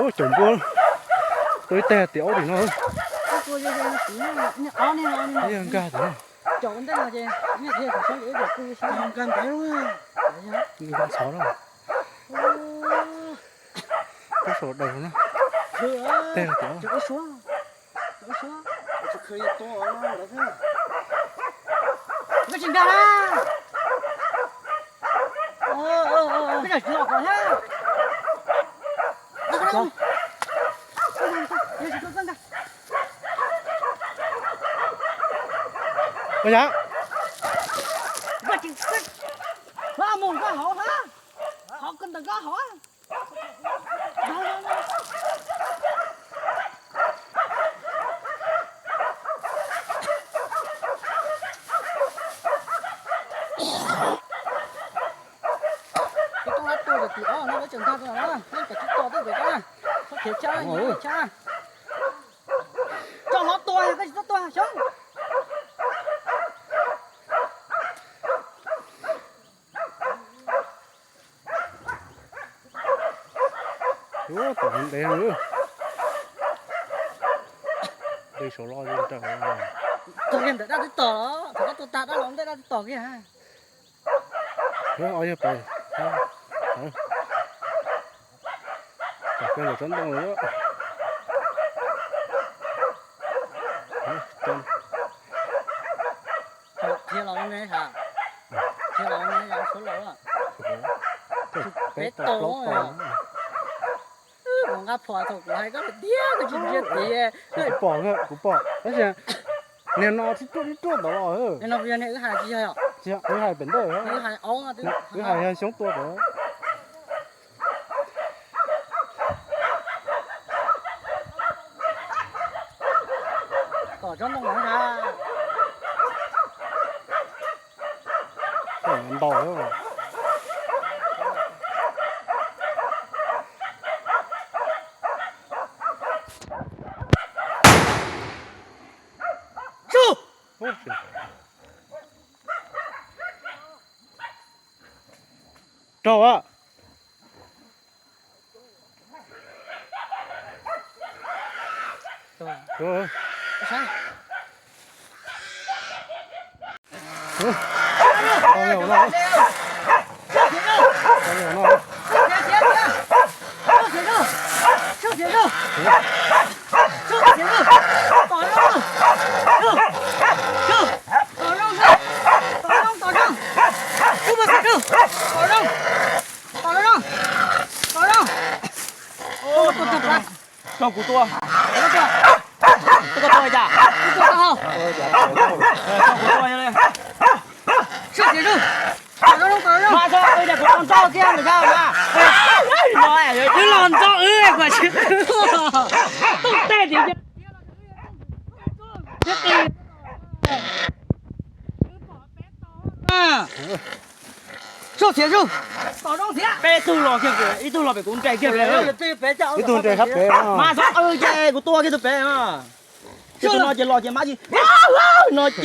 Ub, caum npua, tua ib teg tias aub tim no. Nkag tim no. Nkag ntawd. Nkag ntxhov na. Tab saum daws na. Teg tias aub. Koj tsis nkag na. Koj tsis los kom thiab. Ua cas? Koj mus koj hauv hab. Hauv koj ntawm koj hauv. Koj tub hab tuaj tim tim ob no koj tseem nkag rau na, koj tsis tos tuaj pem koj, txhob khiav tshab, tshab. Tso hov tua, koj tsis txhob tua xyoob. Ub, tom ntev lawm. Nqis saud los nraws. Txog kiag ntawm dab twb tom los, thaum koj tua tag dab los ntej dab twb tom kiag. Yog pais, pais kiag ntawm tsob ntoo lawm. Dhia los ne, dhia los ne, suav laus. Peb tau, nqa plhom thaum kuv hais koj tiag koj tsis ntsia tid. Kuv pom, kuv pom tab sis niag no tib ruaj tib ruaj ntawd los. Wb hais pem ntej, wb hais xyoob tua ntawd. Tom tsob ntoo no na. Ntaus. Raug a. Rau kuv tua. Tua koj tua li cas? Mas tso wb tias kuv tos ntxov kiag ntawm sab mas. Wb los ntxov wb kuv tsis tuaj tej tim. Peb tug los kiag, ib tug los pem kuv nres kiag pem. Ib tug nres sab pem. Mas txhob qw ces kuv tua kiag tus pem. Tus no ces los ces mab tsis no ces